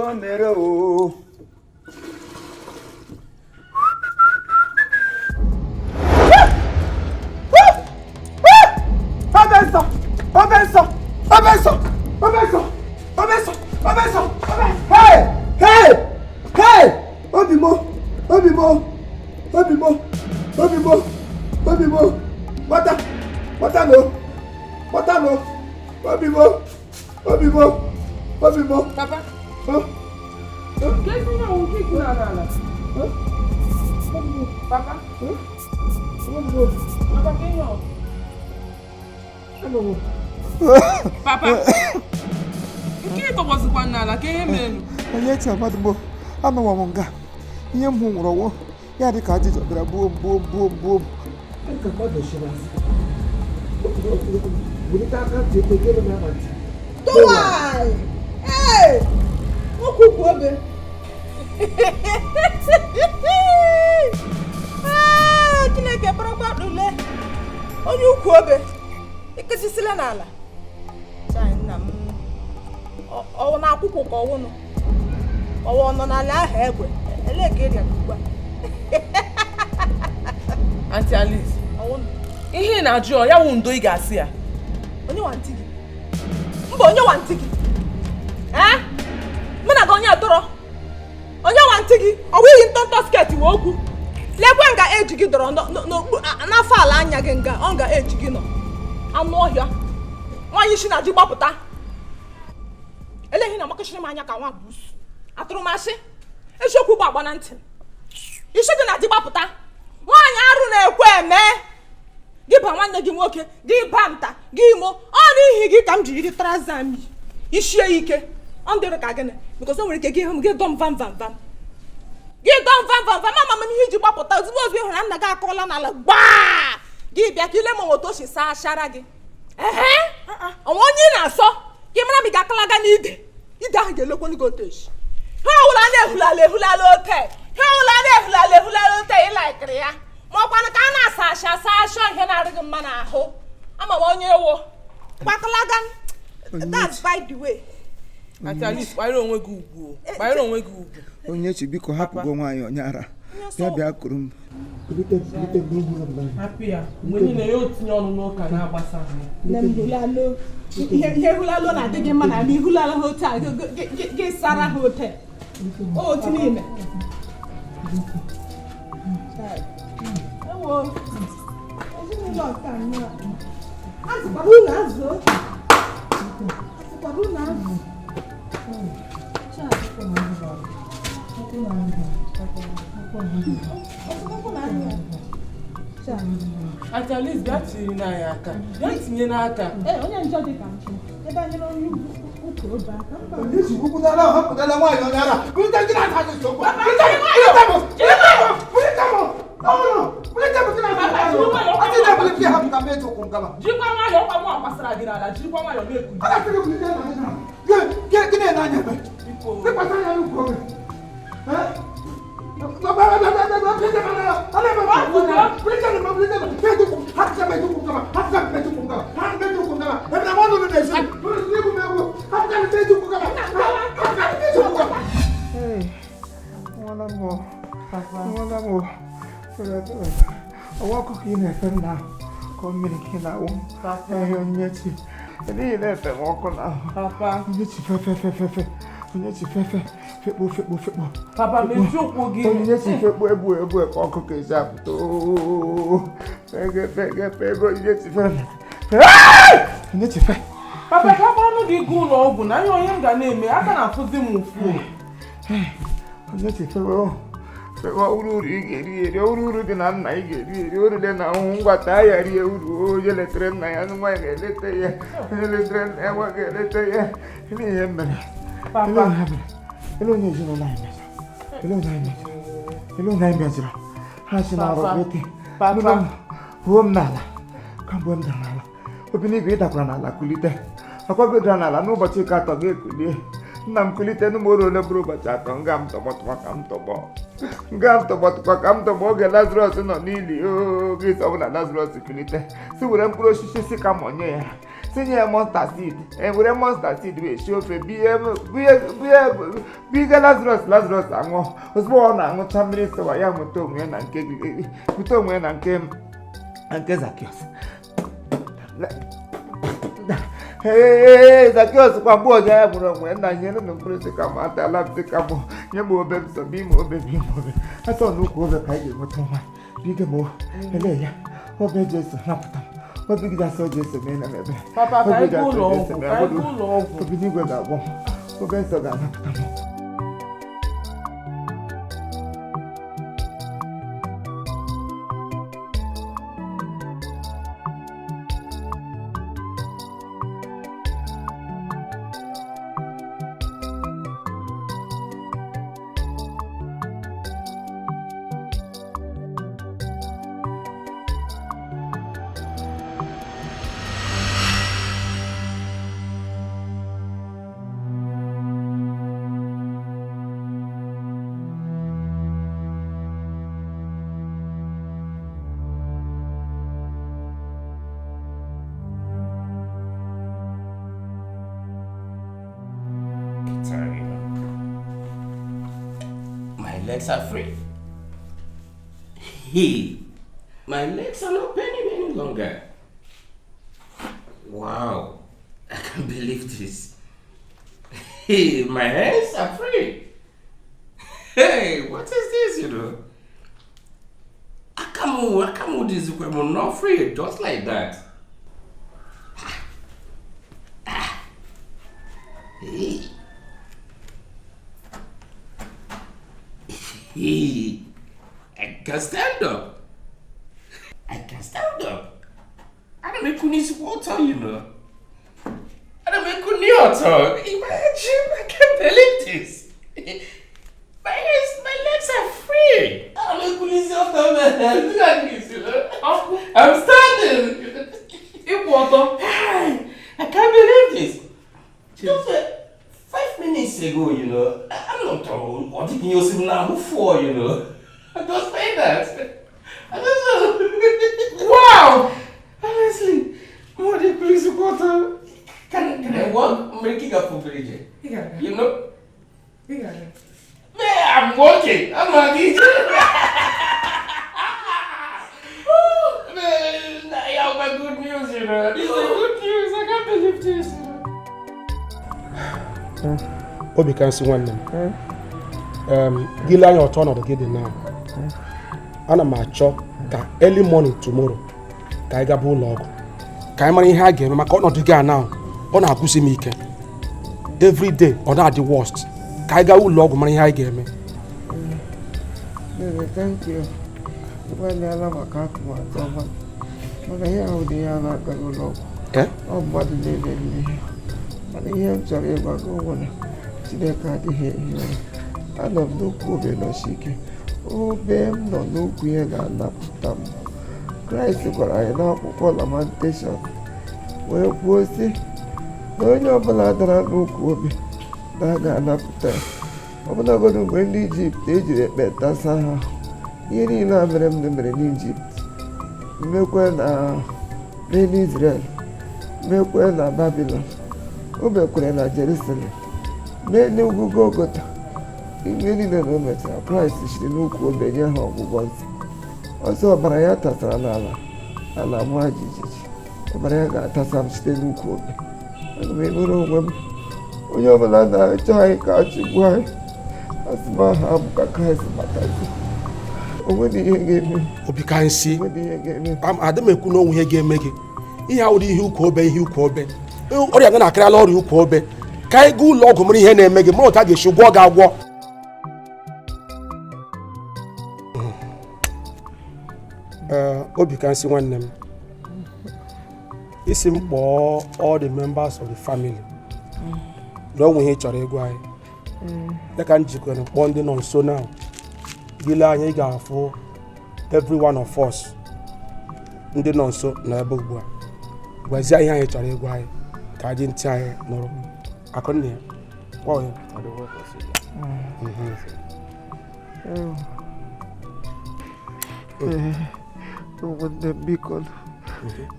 O mere o. Ebe nsọ! Ebe nsọ! Ebe nsọ! Ebe nsọ! Ebe nsọ! Ebe nsọ! Hey! Hey! Hey! Obi m! Obi m! Obi m! Obi m! Obi m! Gbata! Gbata no! Gbata no! Obi m! Obi m! Obi m! Papa. Oh. Nke ezi ihe ọwụ nke ikwu n'ala ala. Papa. Papa, ka ihe ọ? Papa. Nke ị tọgbọzikwa n'ala ka ihe mere. Onye chi amadụ m, anọwa m nga ihe m hụ nwụrụ ọnwụ ya dị ka ajịjọ bịara gbuo m, gbuo m, gbuo m, gbuo m. Ka mmadụ chịrị azụ welite aka ntị ete gịnị m ya na ntị. Tụwai! Ee! Nwoke ukwu obe. Ee, Chineke bụrụkwa ule onye ukwu obe ịkụchisila n'ala. Chai, nna m, ọwụ na akwụkwọ ka ọwụnụ ọwụ ọ nọ n'ala ahụ egbe elee ka ịrịa ugbu a. Aunty Alice, ọwụnụ ihe ị na-ajụ ọ ya wụ ndo ị ga-asị ya. Onye nwa ntị gị? Mba, onye nwa ntị gị? Ee, mụ na gị onye atọrọ onye nwa ntị gị? Ọ wụ iyi ntọntọ skirt wee okwu lekwe nga eji gị dọrọ n'afọ ala anya gị nga ọ nga eji gị nọ anụ ọhịa nwaanyị si na ji gbapụta eleghị na amakọchiri m anya ka nwa busu atụrụ m asị eziokwu gba agba na ntị isi gị na ji gbapụta nwaanyị arụ na-ekwe eme gị ba nwanne gị nwoke gị ba nta gị imo ọ n'ihi gị ka m ji yiri trouser m yi isie ike ọ ndịrị ka gịnị because o nwere ike gị hụ m gị dọm vam vam vam gị dọm vam vam vam ama m ihe iji gbapụta ozugbo ozugbo ị hụrụ na nna gị akọọla n'ala gbaa gị bịa ka ile ma otu o si saa achara gị. Ehe, onwe onye ị na-asọ ka ị mara ma ị ga-akalaga n'ide ide ahụ ga-elekwenu gị otu esi ha ọwụla na-ehulala ehulala ote ha ọwụla na-ehulala ehulala ote ị laikiri ya ma ọkwanụ ka a na-asa asha asa asha ihe na-arị gị mma n'ahụ ama m onye ewo gbakalaga. That's by the way. Aunty Alice, kpanyere onwe gị ugwu. Kpanyere onwe gị ugwu. Onyechi, biko hapụgo nwaanyị onye ara bịa bịa kuru m. Kulite m n'ihu m n'anya. Hapụ ya. Mgbe niile ya otinye ọnụ n'ụka na-agbasa ha. Nne m hulalo ihe hulalo na-adị gị mma na ama ihulala ha otu a gị sara ha ote otu n'ime. Ewo, ezinụlọ nke a nnọọ. Azụkwara unu azụ. Azụkwara unu azụ. Aunty Alice, bịa tinye n'anyị aka. Bịa tinye n'aka. Ee, onye njọ dị ka m. Ebe anyị nọ onye ukwu obe aka. Mba. Onyechi, kwukwudala hapụtala nwaanyị onye ara. Kulite gị na-asa gị nsogbu. Kulite m! Kulite m! Kulite m! Kulite m! Gị na-asa gị nsogbu. Asị na ebule gị hapụta m eji ụkwụ m gaba. Jirikwa nwayọọ ọkwa mụ gbasara gị n'ala. Jirikwa nwayọọ na-ekwu. A na-asị gị kulite na anya. Gị na-ene anya ebe. Biko. Lekwasị anya n'ukwu oge. Ọwa ọkụ ka ị na-efe m n'ahụ ka mmiri ka ị na-awụ m. Onyinyechi, n'ihi na-efe m ọkụ n'ahụ. Papa. Onyinyechi, fefe fefe fe. Onyinyechi, fefe fekpo fekpo fekpo. Papa, mechie ụkwụ gị. Onyinyechi, fekpo egbu egbu ka ọkụ ka esi apụta. Fege fege fege Onyinyechi fe. Onyinyechi fe. Papa, ka akpọrọ gị gaa ụlọ ọgwụ na ihe onye m ga na-eme aka na-afụzi m ụfụ. Onyinyechi fewe fewe uru uru ị ga-eri eri uru uru dị na nna ị ga-eri eri uru dị na nwụ ngwa taa ya rie uru onye letere nna ya nwa ya ga-elete ya onye letere nna ya nwa ga-elete ya. Ele ihe mere. Papa. Ele onye ezinụlọ anyị mejọrọ. Ele onye anyị mejọrọ. Ele onye anyị mejọrọ. Ha si na Papa. arọ Papa. Ruo m n'ala kamgbe m dara n'ala obi n'igwe ị dakwara n'ala kulite akwago dara n'ala n'ụbọchị nke atọ gị ekulie nna m kulite n'ụmụ ole bụrụ ụbọchị atọ nga m tọgbọtụkwa ka m tọgbọ nga m tọgbọtụkwa ka m tọgbọ oge Lazarọs nọ n'ili oge ise ọbụla Lazarọs kulite si were mkpụrụ osisi si ka mọnye ya Tinye ya mustard seed, ewere mustard seed wee sie ofe biye biye biga Lazarus. Lazarus aṅụọ. Ozugbo ọ na-aṅụcha mmiri sịwa ya, nweta onwe ya na nke, nweta onwe ya na nke Zacchaeus. Ee, Zacchaeus kwa mgbe ọzọ ya gburu onwe. Nna, nyere m mkpụrụ sị ka m atala m, sị ka m nye m obe m, sọ m ime obe m, ime obe atọ n'ukwu obe ka anyị ga-enweta nwa. Biko m, ele ya, obe Jesu napụta m, obi gị asọ Jesu mee na m ebere. Papa, ka Obi anyị gị gaa asọ ụlọ Jesu ọgwụ, mee ka anyị obodo gaa ụlọ ọgwụ. Obi n'igwe ga-agwọ m, obe nsọ ga-anapụta m. Sorry. My legs are free. Hey, my legs are not paining any longer. Wow, I can't believe this. Hey, my hands are free. Hey, what is this? Akamu this not free, just like that. Ah. Hey. Hey, I can stand up. I can stand up. I don't make this water. I don't make water. Imagine, I can't believe this. My hands, my legs are free. I don't make this water, man. Look at this. Ọkụ, I'm standing. Ịkwụ ọtọ. Hey, I can't believe this. Just 5 minutes ago, I'm not what did you see now before. I just say that. I don't know. Wow! Honestly, what a police quarter. Can I walk? Making up for bridge. Ị ga-aga. You know? Ị ga-aga. Man, I'm walking. I'm not eating. Man, I have my good news. This is good news. I can't believe this. Obi ka nsị, nwanne m. Gị lee anya ọtọ ọnọdụ gị dị na, ana m achọ ka early morning tomorrow ka anyị gaba ụlọ ọgwụ ka anyị mara ihe a ga-eme maka ọnọdụ gị a. Now ọ na-agwụsị m ike. Every day ọ na-adị worst. Ka anyị gaa ụlọ ọgwụ mara ihe anyị ga-eme. Dede, thank you. Ịgbalịala maka atụmatụ ọma, mana ihe ahụ dị ihe a na-agaghị ụlọ ọgwụ. Eh? Ọ mmadụ na-eme ihe, mana ihe m chọrọ ịgwa gị bụ na Chineke adịghị ehi ụra. Anọ m n'ukwu obe nọchi ike. Obe m nọ n'ukwu ya ga-anapụta m. Kraịst gwara anyị n'akwụkwọ Lamentation wee kwuo sị na onye ọbụla dara n'ukwu obe na a ga-anapụta ya, ọbụlagodi mgbe ndị Ijipt ejiri ekpenta saa ha. Ihe niile a mere m mere n'Ijipt, mekwe na n'Izrel, mekwe na Babilọn, o mekwere na Jerusalem, mee n'ugwu Golgota. Ihe niile na o mechara, Kraịst siri n'ukwu obe nye ha ọgwụgwọ nsọ. Ọsọ ọbara ya tasara n'ala, ala maa jijiji. Ọbara ya ga-atasa m site n'ukwu obe. Aga m enwere onwe m. Onye ọbụla na-achọ anyị ka a chụgbuo anyị, asị m aha m ka Kraịst batazi, o nwedị ihe ga-eme. Obi ka nsị. O nwedị ihe ga-eme. Adị m ekwu na onwe ihe ga-eme gị. Ihe awụrụ ihe ukwu obe, ihe ukwu obe, ọrịa gị na-akarịala ọrịa ukwu obe. Ka anyị gaa ụlọ ọgwụ mara ihe na-eme gị, mara otu a ga-esi gwọọ gị agwọ. Ee, obi ka nsị, nwanne m, isi m kpọọ all the members of the family na o nwe ihe ị chọrọ ịgwa anyị, dịka m jikwere kpọọ ndị nọ nso now. Gị lee anya, ị ga-afụ every one of us ndị nọ nso nọ ebe ugbu a. Gwazie ihe anyị chọrọ ịgwa anyị ka anyị ntị anyị nụrụ. Akụnna ya, gwa ya. Ee, ụmụnne m, biko,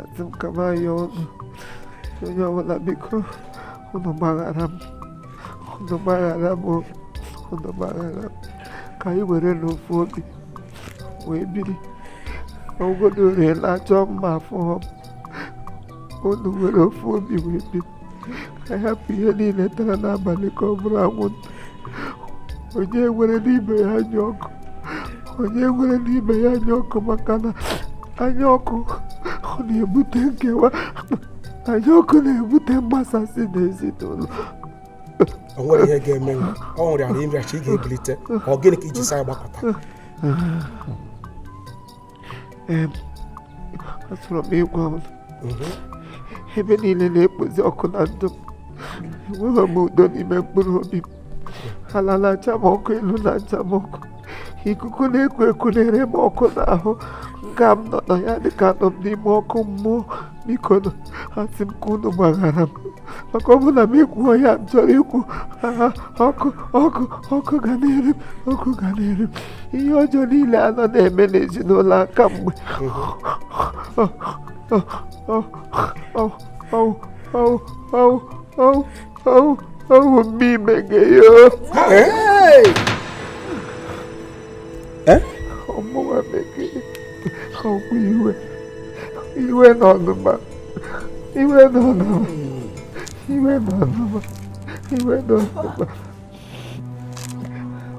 asị m ka m ayọ unu. Onye ọbụla biko unu gbaghara m, unu gbaghara m, unu gbaghara m. Ka anyị were n'ofu obi wee biri. Ogodo riela achọ mma afọ m. Unu were ofu obi wee biri. Ka anyị hapụ ihe niile tara n'abalị ka ọ bụrụ anwụnta. Onye nwere n'ibe ya anya ọkụ, onye nwere n'ibe ya anya ọkụ, maka na anya ọkụ ọ na-ebute nkewa, anya ọkụ na-ebute mgbasasị n'ezinụlọ. O nwere ihe ga-eme, ọ nwere ara imrechi ị ga-ebilite. Ọ gịnị ka iji sa gbakọta? Achọrọ m ịgwa unu, ebe niile na-ekpozi ọkụ na ndụ m. Enweghị m udo n'ime mkpụrụ obi m. Ala na-acha m ọkụ, elu na-acha m ọkụ, ikuku na-eku eku na-ere m ọkụ n'ahụ. Nga m nọ na ya dịka nọ m n'ime ọkụ mmụọ. Biko asị m ka unu gbaghara m, maka ọ bụ na m ekwuo ya m chọrọ ikwu, ọkụ ọkụ ọkụ ga na-ere m, ọkụ ga na-ere m. Ihe ọjọọ niile anọ na-eme n'ezinụlọ aka mgbe ọwụ mmime ga-eyo. Ọmụwa bekee ọgwụ iwe, iwe na ọnụma, iwe na ọnụma, iwe na ọnụma, iwe na ọnụma.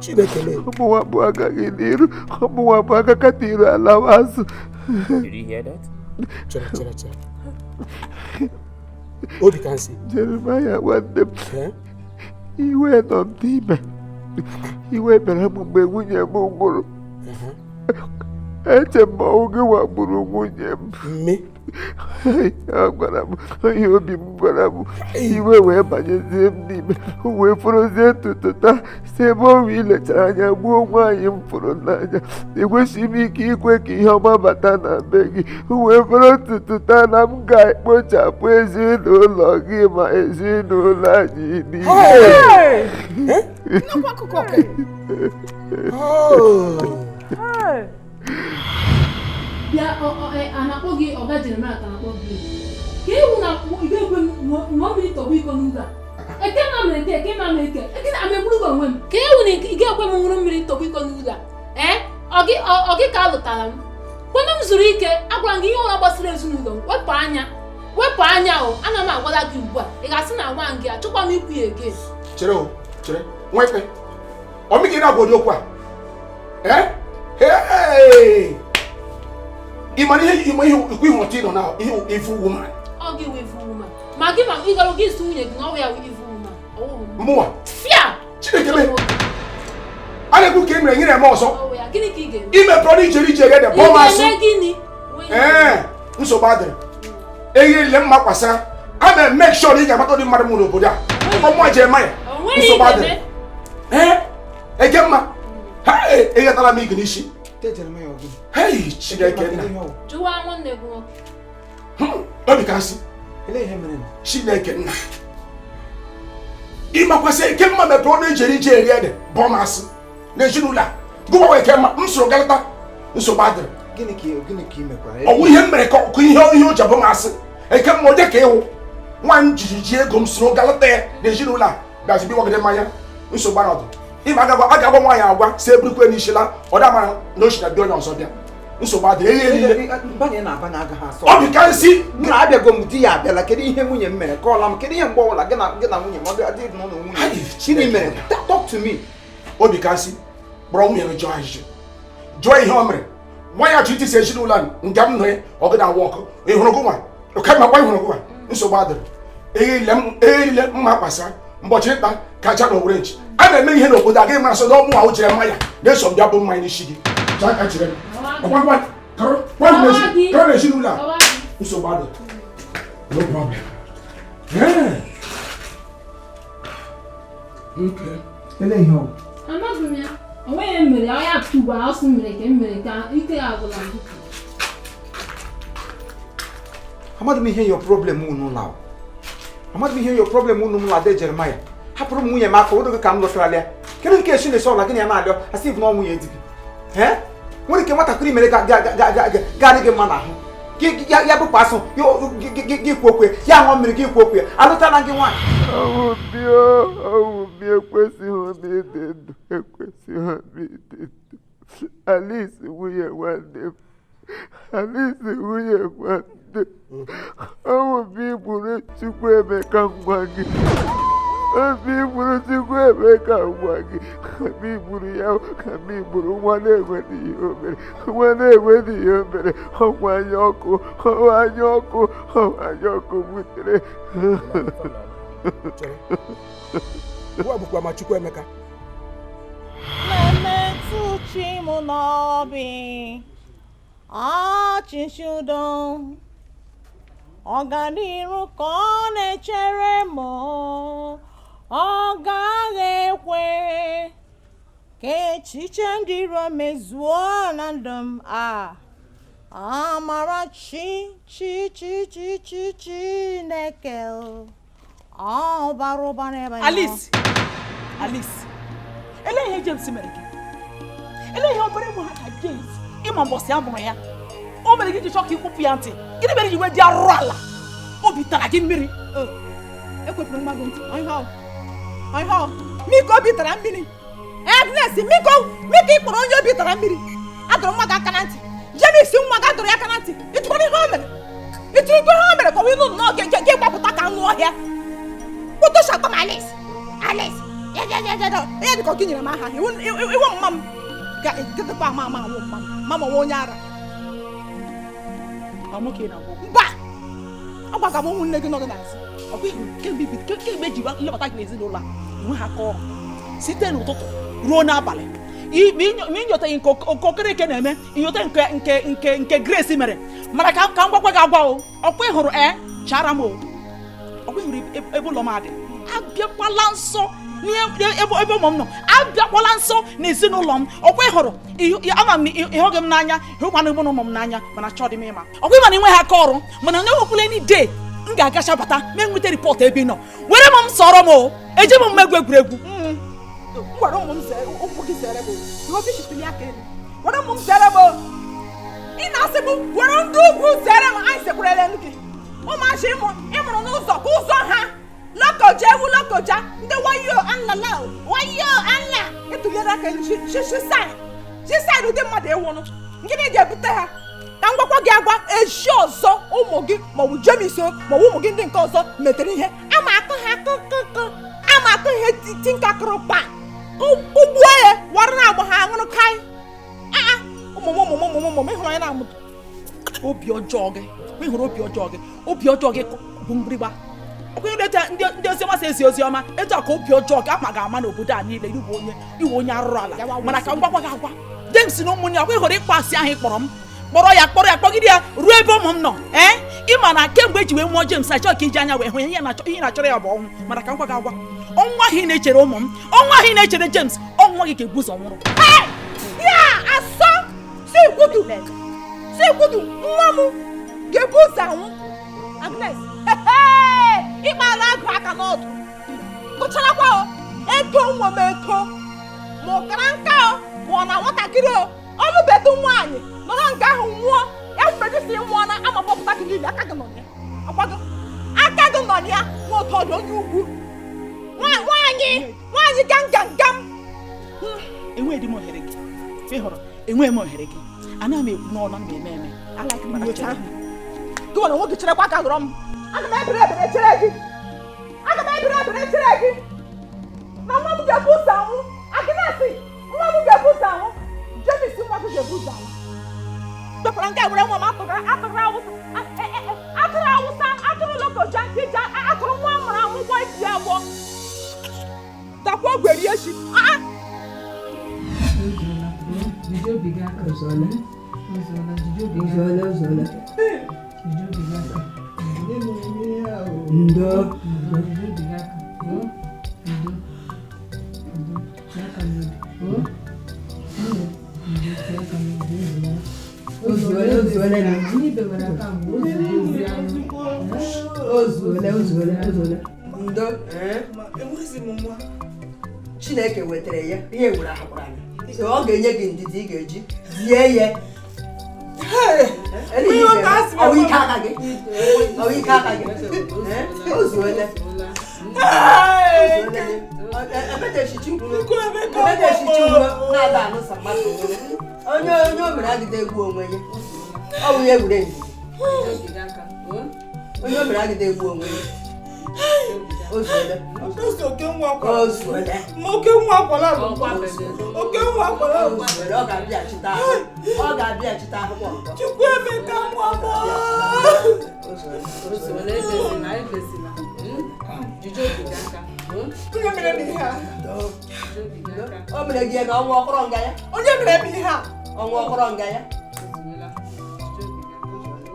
Chineke mee. Ọmụwa bụ agaghị n'iru, ọmụwa bụ agakata iru alawa azụ. Did you hear that? Chere chere chere. Obi ka nsị. Jeremaya nwanne m, iwe nọ m n'ime. Iwe bịara m mgbe nwunye m nwụrụ. Eche m ọnwụ gị wagburu nwunye m. Mme. Ọ gwara m ihe obi m gwara m. Iwe wee banyezie m n'ime, wee fụrụzie ntutu taa si ebe owi lechara anya gbuo nwaanyị m fụrụ n'anya. Ekwesịghị m ike ikwe ka ihe ọma bata na be gị. Wee fụrụ ntutu taa na m ga-ekpochapụ ezinụlọ gị ma ezinụlọ anyị niile. Bịa, a na-akpọ gị ọga Jeremaya ka na-akpọ gị ka ewu na ị ga-ekwe m ṅụọ mmiri tọgbọ iko n'ụlọ a. Eke ma mere nke, eke ma mere nke, eke na amegburu gị onwe m. Ka ewu na ị ga-ekwe m ṅụrụ mmiri tọgbọ iko n'ụlọ a. Ee, ọ gị ka alụtara m. Kwenụ m zuru ike, agwara m gị ihe ụra gbasara ezinụlọ m. Wepụ anya, wepụ anya o, ana m agwala gị ugbu a. Ị ga-asị na nwa gị achọkwa m ikwu ya ege. Chere o, chere. Nwa ikpe. Ọ mị gị na-agwa ụdị okwu a? Ee? Hey! Ị mara ihe ịma ihe ikwu ihe ọtọ ị nọ na ihe ifu woman. Ọ gị wụ ifu woman. Ma gị ma ị gara gị isi nwunye gị na ọ ya wụ ifu woman. Ọwụghị m. Mụnwa. Fịa! Chineke mee. A na-ekwu ka e mere nyere eme ọzọ. Ọwụ ya, gịnị ka ị ga-eme? Ime pụrụ ijeri ije gị dị Ị bọọ m asụ. ga-eme gịnị? Ee, nsogbu adịrị. Ehi niile mma kwasara. A na make sure na ị ga-agbata ụdị mmadụ mụ n'obodo a. Ọmụma Jeremaya. O nweghị Nsogbu ị adịrị. ga-eme. Ee, eke mma. Ha eghetala m igi n'isi. Hei, Chineke nna. Jụwa nwanne gị nwoke. Obi ka nsị. Chineke nna. Ịmakwasị eke mma mepere ọnụ ejeri ije eri ede bọọ m asị n'ezinụlọ a. Gụwa eke mma, m soro galata. Nsogbu adịrị. Gịnị ka ị mekwara? Ọwụ ihe m mere ka ọkụ ihe ihe o ji abụ m asị. Eke mma onye ka ịwụ. Nwa m jiri ji ego m soro galata ya n'ezinụlọ a bịazi biwagide mmanya. Nsogbu anọdụ. Ịma a ga-agwa nwaanyị agwa si eburukwe n'isi la ọ da mara na o si na bịa onye ọzọ bịa. Nsogbu adịrị ehi niile. Ọ bụ ka nsị. M na-abịago m di ya abịala. Kedu ihe nwunye m mere? Kọọla m kedu ihe mgbe ọbụla gị na nwunye m ọ dị n'ụlọ nwunye. Gịnị mere? Talk to me. Obi ka nsị kpọrọ nwunye m jụọ ajụjụ. Jụọ ihe o mere. Nwa ya chọrọ itisi ezinụlọ a nga m nọ ya ọ gị na-awa ọkụ. Ị hụrụ gị nwa? Oke ma gwa ị hụrụ gị nwa? Nsogbu adịrị. Ehi niile mma kpasara mbọchị nta kacha na owere nchi. A na-eme ihe n'obodo a gị mara sọ na ọmụ ahụ jere mmanya na-eso m bịa bụ mmanya n'isi gị. Chaa ka chere m. Ọkwa kọrọ n'ezinụlọ a. Nsogbu adịrị. No problem. Yeah. Okay. Ele ihe ọ? Amaghị m ya. O nweghị ihe m mere, ọ ya tụgbara asụ mere ka m mere ka ike ya agwụla m. Amaghị m ihe your problem unu la. Amaghị m ihe your problem unu m la de Jeremaya. Hapụrụ m nwunye m aka odogo ka m lọtara ya. Kedu nke esi na-esi ọla gị na ya na-alịọ asị na ọ nwunye di gị. Ee? Nwere ike nwatakịrị mere ga-adị gị mma n'ahụ. Gị ya bụkwa asụ gị kwuo okwu ya ṅụọ mmiri gị kwuo okwu ya alụtala gị nwaanyị. Ọwụ mi ekwesịghị m ịdị ndụ, ekwesịghị m ịdị ndụ. Alice nwunye nwanne m, Alice nwunye nwanne m, ọwụ mi gburu Chukwuemeka nwa gị. Obi gburu Chukwuemeka nwa gị, mi gburu ya ka mi gburu nwa na-enweghị ihe o mere, nwa na-enweghị ihe o mere, ọnwa anya ọkụ, ọnwa anya ọkụ, ọnwa anya ọkụ butere. Nwa bụkwa ma Chukwuemeka. Na-emetụ chi m n'obi, ọchịchị udo, ọganiru ka ọ na-echere m, ọ gaghị ekwe ka echiche ndị iro mezuo na ndụ m a. Amara chi chi chi chi chi Chineke ọ bara ụba n'ebe ya. Alice, Alice, elee ihe James mere gị? Elee ihe obere nwa ha ka James ịma mbọsị a mụrụ ya o mere gị ji chọọ ka ịkwụpụ ya ntị? Gịnị mere ji wee dị arụrụ ala? Obi tara gị mmiri. Ekwepụrụ nwa gị ntị. Ọhịa miko obi tara mmiri. Agnes, miko miko ị kpọrọ onye obi tara mmiri. Adọrọ nwa gị aka na ntị. James nwa gị adọrọ ya aka na ntị. Ịtụkwara ihe o mere? Ịtụrụkwa ihe o mere ka ọ wee nụ nnọọ gị gbapụta ka anụ ọhịa. Kpụtụchakwa m Alice. Alice. Ya dịka ọ gị nyere m aha. Iwu mma m ga-edekwa ama ama anwụ mma m. Mama nwa onye ara. Mba! Agwaga m ụmụnne gị nọ gị n'azụ. Ọ bụ kemgbe eji nlebata gị n'ezinụlọ a enwe ha aka ọrụ site n'ụtụtụ ruo n'abalị. Ma ịnyotaghị nke Okereke na-eme, ịnyote nke nke nke nke Grace mere. Mana ka m gwakwa gị agwa o, ọkwa ị hụrụ chara m o, ọkwa ị hụrụ ebe ụlọ m adị. Abịakwala nso n'ebe ụmụ m nọ, abịakwala nso n'ezinụlọ m. Ọkwa ị hụrụ ama m ịhụghị m n'anya, hụkwana ụmụ m n'anya, mana chọọ dị m ịma. Ọkwa ịma na inwe ha aka ọrụ, mana na enwekwala any day m ga-agacha bata ma enweta rịpọtụ ebe ị nọ. Were m sọrọ m o, eje m mmegwu egwuregwu. Were ụmụ m zere ụkwụ gị zere m o. Were ụmụ m zere m o. Ị na-asị m were ndị ugwu zere m, anyị sekwarele gị. Ụmụachi ịmụrụ n'ụzọ ka ụzọ ha lokoja ewu lokoja ndị wayo anlala wayo anla etụnyere aka elu shisaid ụdị mmadụ ewụnụ. Gịnị ga-ebute ha? Ka m gwakwa gị agwa echi ọzọ ụmụ gị maọbụ James maọbụ ụmụ gị ndị nke ọzọ metere ihe ama akụ ha kụkụkụ ama akụ ihe tinkakụrụ pa kụgbuo ya wara na agba ha aṅụrụ kai. Aa ụmụ m ụmụ m ụmụ m ụmụ m ịhụrụ anya na-amụ obi ọjọọ gị, ịhụrụ obi ọjọọ gị, obi ọjọọ gị bụ mgbịrịgba. Ọkwa ịleta ndị oziọma si ezi oziọma etu a ka obi ọjọọ gị ama ga-ama n'obodo a niile. Iwe onye arụrụ ala. Mana ka m gwakwa gị agwa James na ụmụnne ya, ọkwa ịhụrụ ịkpọ asị ahụ ị kpọrọ m, kpọrọ ya kpọrọ ya kpọgide ya ruo ebe ụmụ m nọ. Ee, ịma na kemgbe eji wee mụọ James achọ ka iji anya wee hụ ihe na-achọrọ ya bụ ọnwụ. Mana ka m gwa gị agwa, ọnwụ ahụ ị na-echere ụmụ m, ọnwụ ahụ ị na-echere James, ọnwụ gị ga-ebu ụzọ nwụrụ. Ya asọ si kwudu nwa m ga-ebu ụzọ anwụ. Agnes, ịkpala agụ aka n'ọdụ kụcharakwa o eto nwa m eto ma ọ kara nka o ma ọ na nwatakịrị o ọlụbedu nwaanyị nọrọ nke ahụ nwụọ ya mfedisi nwụọ na ama kpọpụta gị niile. Aka gị nọ ya, aka gị nọ ya nwa ụtọ dị onye ugwu nwaanyị nwaanyị gangangam. Enweghị m ohere gị, ị hụrụ enweghị m ohere gị, anaghị m ekwu n'ọnụ, ana m eme eme. Gị nwere onwe gị cherekwa ka lụrọ m. Aga m ebere ebere chere gị, aga m ebere ebere chere gị na nwa m ga-ebu ụzọ anwụ. Agnes, nwa m ga-ebu ụzọ anwụ. James nwa gị ga-ebu ụzọ anwụ. Kpepụrụ nke were nwa m atụrụ atụrụ awụsa atụrụ lokoja ija atụrụ nwa mụrụ amụ gwa iji agbọ dakwa ogwe rie chi. Ndo. Ozuole. Ndo. Enweghịzi m nwa. Chineke wetara ya, ihe were ahapụrụ anyị. So ọ ga-enye gị ndidi ị ga-eji zie ya. Ọwụ ike aka gị. Ọwụ ike aka gị. O zuole. Onye onye o mere agide egbu onwe ya. Ọ bụ ya egwure ndidi. Onye o mere agide egbu onwe ya. O zuole. O zuole. Oke nwa akwala. O zuole. Ọ ga-abịachite ahụ. Ọ ga-abịachite akwụkwọ ọzọ. Chukwuemeka nwa m. O zuole. O zuola, ebezina, ebezina. Jide obi gị aka. Onye mere m ihe a? Jide obi gị aka. O mere gị na ọnwa ọkọrọ nga ya. Onye mere m ihe a? Ọnwa ọkọrọ nga ya. O zuola. Jide obi gị aka.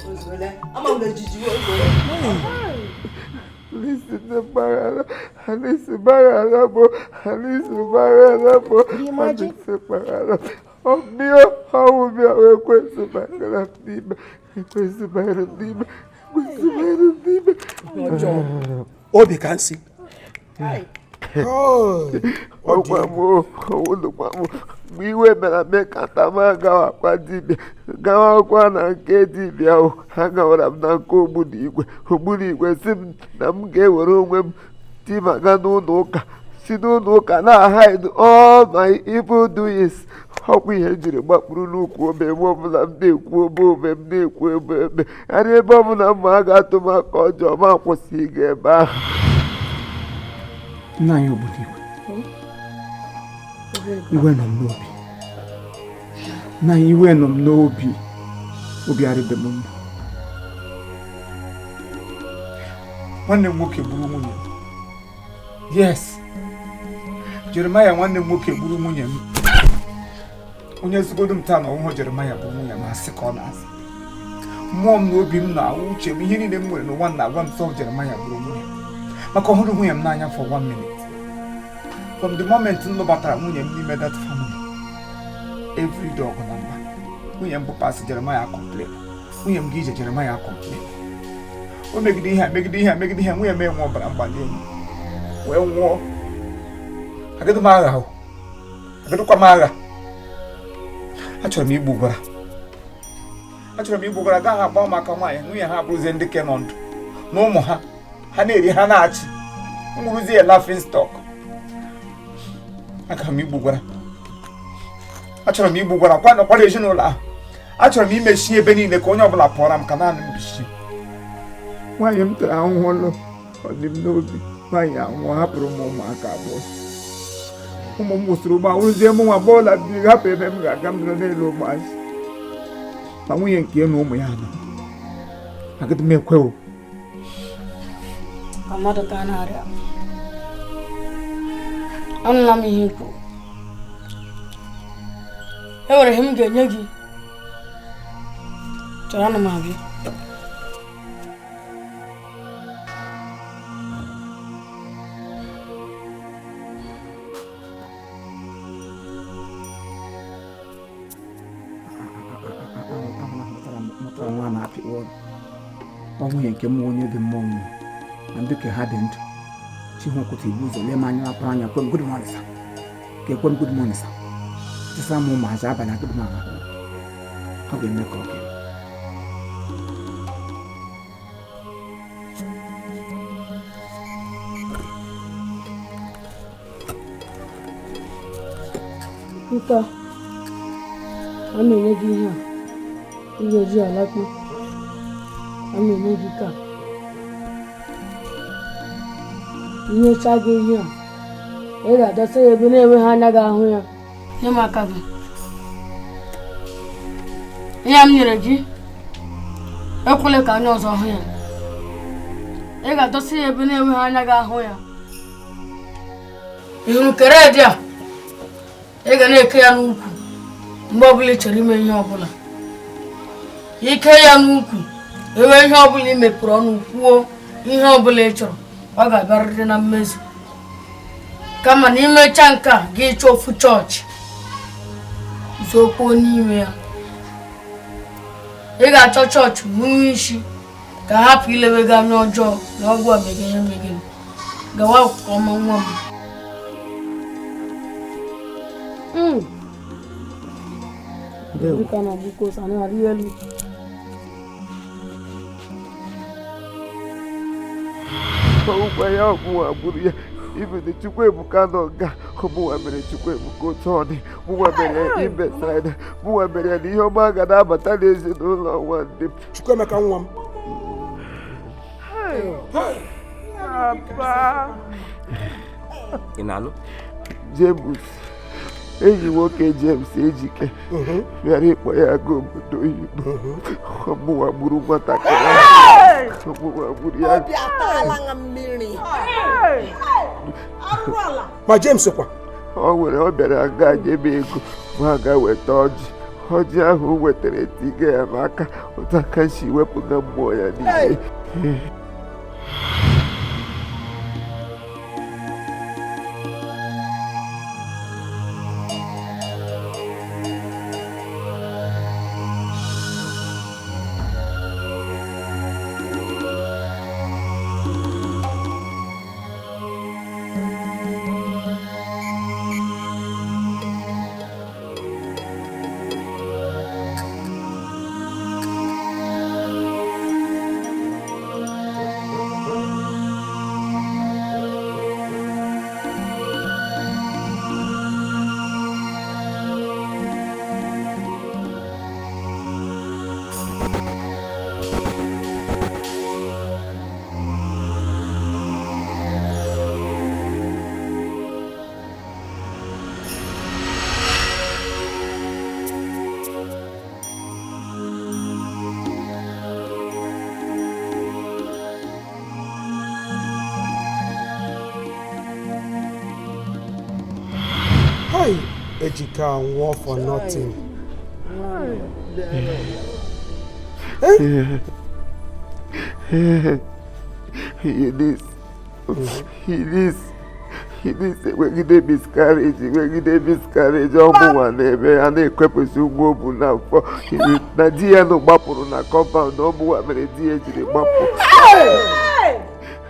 O zuole. Ama m na ejiji o zuole. Obi ka nsị. Mgbe iwe mere mee ka nta m agawakwa dibịa gawakwa na nke dibịa ahụ agawara m na nke ogbunigwe ogbunigwe si m na m ga-ewere onwe m tibaga n'ụlọ ụka si n'ụlọ ụka na-hide all my evil doings ọkwa ihe jiri gbakpuru n'ukwu obe ebe ọbụla m na-ekwu obe obe m na-ekwu ebe ebe karịa ebe ọbụla mma a ga-atụ m aka ọjọọ ma akwụsị ịga ebe ahụ. Nna anyị Ogbunigwe, iwe nọ m n'obi. Nna anyị, iwe nọ m n'obi. Obi arịbe m mma. Nwanne m nwoke gburu nwunye m. Yes. Jeremaya nwanne m nwoke gburu nwunye m. Onye zigodo m taa na ọhụhụ Jeremaya bụ nwunye m asị ka ọ na-asị. Mmụọ m na obi m na uche m ihe niile m nwere n'ụwa na-agwa m sọ Jeremaya gburu nwunye m. Maka ọhụrụ nwunye m n'anya for 1 minute. From the moment m lụbatara nwunye m n'ime that family, every day ọgụ na mgba. Nwunye m bụ pasị Jeremaya complain. Nwunye m ga-ije Jeremaya complain. O megide ihe a megide ihe a megide ihe a nwunye m enwe ọbara mgbali elu wee nwụọ. Agịdị m agha ahụ. Agịdịkwa m agha. Achọrọ m igbu gwara. Achọrọ m igbu gwara gaa ha agba maka nwaanyị nwunye ha abụrụzie ndị ke nọ ndụ na ụmụ ha ha na-eri ha na-achị m wụrụzie laughing stock. Aga m igbu gwara. Achọrọ m igbu gwara kwa nọkwara ezinụlọ ahụ. Achọrọ m imechi ebe niile ka onye ọbụla pụọra m ka naanị m bichie. Nwaanyị m tara ahụhụ lụ ọ dị m n'obi. Nwaanyị anwụọ hapụrụ m ụmụaka abụọ. Ụmụ m wụsịrị ụgbọ awụrụzie m nwa bọọla biri hapụ ebe m ga-aga m nọrọ n'elu ụmụazị. Ma nwunye nke ya na ụmụ ya nọ. Agịdị m ekwe o. Ka mmadụ taa na-arịa. Anụla m ihe ikwu. E nwere ihe m ga-enye gị. Chọrọ ana m abịa. Mụtara nwa na-apịkpọ ọnụ. Ọ nwunye nke m onye dị mmụọ nwụrụ na ndị ka ha dị ndụ. Chihu kwụtụ ibu ụzọ lee m anya akpara anya kwe m good morning sir. Ka ekwe m good morning sir. Tịsa m ụmụazị abalị agụdị m ahụ. Ọ ga-eme ka ọ ga-eme. Nka, a na-enye gị ihe a. Ị ga-eji alakpu. A na-enye gị ka. Inyecha gị ihe a, ị ga-adọsa ya ebe na-enweghị anya ga-ahụ ya. Nye m aka gị. Ihe a m nyere gị, ekwela ka anya ọzọ hụ ya. Ị ga-adọsa ya ebe na-enweghị anya ga-ahụ ya. Ị hụrụ kereedị a? Ị ga na-eke ya n'ukwu mgbe ọbụla ị chọrọ ime ihe ọbụla. Ike ya n'ukwu, enwe ihe ọbụla ị mepere ọnụ kwuo ihe ọbụla ị chọrọ, ọ ga-abịarịrị na mmezu. Kama na imecha nke a, gị chọọ ofu chọọchị zokpuo n'ime ya. Ị ga-achọ chọọchị nwunye isi ka hapụ ilewe gị anya ọjọọ na ọgwụ a megere emegere. Gawa nke ọma nwa m. Dịka na glucose a na-arị elu. Ọgwụgwa ya ọgwụwa gburu ya ibede Chukwuebuka nọ nga ọmụwa mere Chukwuebuka otu ọ dị mụnwa mere ya ibesaida mụnwa mere ya na ihe ọma ga na-abata n'ezinụlọ nwanne m. Chukwuemeka nwa m. Ị na-anụ? James enyi nwoke James Ejike bịara ịkpọ ya aga obodo oyibo ọmụwa gburu nwatakịrị ọmụwa gburu ya. Obi ataala ṅa mmiri. Ma James kwa ọ nwere ọ bịara nga nye m ego ma ga weta ọjị ọjị ahụ o wetara etiga ya n'aka otu aka si wepụga mmụọ ya niile. Ejike anwụọ for nothing. Eunice enwegide miscarriage ọmụnwa na-eme ya na-ekwepụsị ụgwọ obu n'afọ na di ya nọ gbapụrụ na kọmpaụnd ọmụnwa mere di ya jiri gbapụ.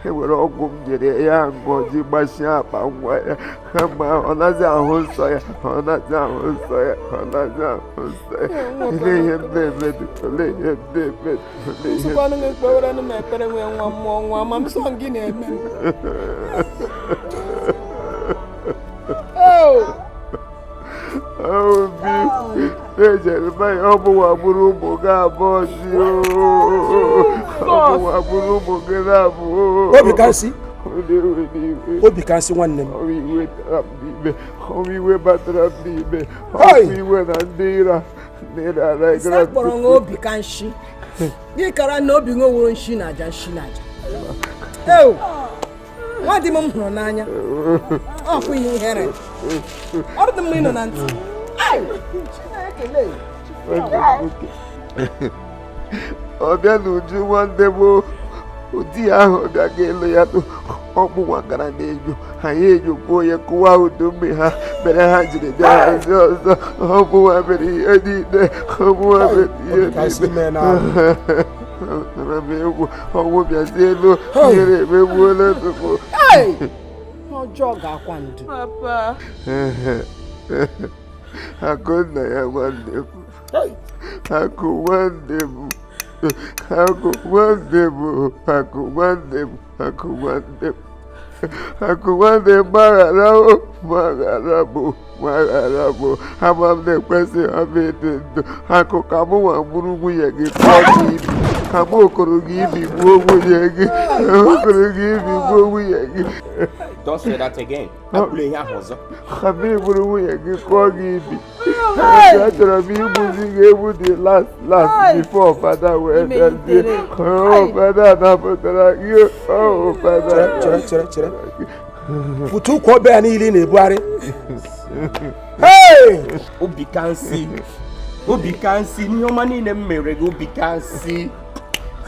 E nwere ọgwụ m nyere ya ṅụọ ji gbachie akpa nwa ya kama ọ naghị ahụ nsọ ya ọ naghị ahụ nsọ ya ọ naghị ahụ nsọ ya. Olee ihe m na-emedu olee ihe m na-emedu olee ihe Nsukwanụ gị kpewere m ekpere nwee nwa mmụọ nwa ma m sọ gị na-eme m. Obi Jeremaya ọmụnwa gburu ụmụ gị abụọ si ọmụnwa gburu ụmụ gị abụọ. Obi ka nsị nwanne m. Ọnwụ iwe batara m n'ime ọnwụ iwe na ndị ira Nsị kpọrọ nwa obi ka nshi gị kara na obi nwe wuru nshi na aja nshi na aja. Nwa di m hụrụ n'anya ọkụ ihe ihere ọrụ dị mma ịnọ na ntị. Ọbịa na uju nwanne m ụdị ahụ ọbịa ga-elu ya ọkpụnwa gara n'enyo anyị enyokwuo ya kụwa udu mmiri ha mere ha jiri bịa hazi ọzọ ọmụnwa mere ihe niile ọmụnwa mere ihe niile. Nara m egwu ọnwụ bịazie elu ihere emegbuola nnukwu. Ọjọọ ga-akwa ndụ. Akụ nna ya nwanne m akụ nwanne m akụ nwanne m akụ nwanne m akụ nwanne m akụ nwanne m gbaghara o gbaghara m gbaghara m ama m na-ekwesịghị m ịdị ndụ akụ ka mụ nwa gburu nwunye gị kpọọ gị ibi ka mụ okoro gị ibi gbuo nwunye gị okoro gị ibi gbuo nwunye gị. Don't say that again. Akwụla ihe ahụ ọzọ. Ka m gburu nwunye gị kụọ gị ibi. Achọrọ m igbuzi gị egbu the last last before fada wee bịazie. Oh, fada napụtara gị. Oh, fada. Chere chere chere. Pụta ụkwụ ọbịa niile ị na-ebugharị. Obi ka nsị. Obi ka nsị n'ihe ọma niile m mere gị obi ka nsị.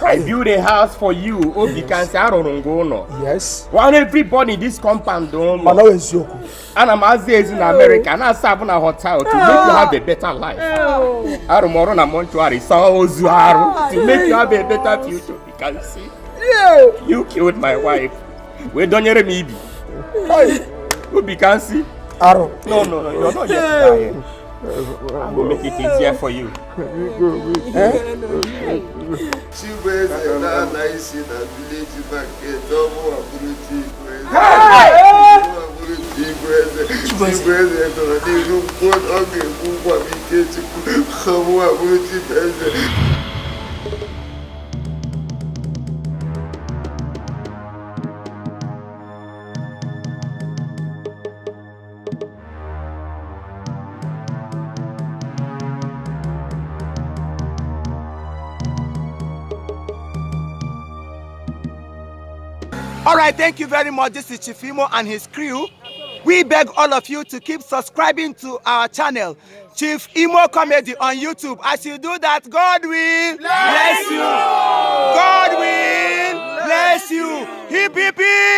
I built a house for you, Obi Kansi, arụrụ m gị ụlọ. Yes. Want everybody in this compound ụlọ. Mana ọ eziokwu. Ana m aza ezi na America, na-asa abụ na hotel to make you have a better life. Arụ m ọrụ na mortuary, saa ozu arụ to make you have a better future, Obi Kansi. You killed my wife. Wee dọnyere m ibi. Obi Kansi. Arụ. No, no, no, you're not yet dying. I will make it easier for you. Eh? Chibueze na-ala isi na village market ọmụ abụrụ Chibueze. Chibueze Chibueze nọrọ n'ihu mkpu ọ ga-ekwu nkwa m ike Chukwu ọmụ abụrụ Chibueze. All right, thank you very much. This is Chief Imo and his crew. We beg all of you to keep subscribing to our channel, Chief Imo Comedy on YouTube. As you do that, God will bless you. God will bless you. Hip, hip, hip.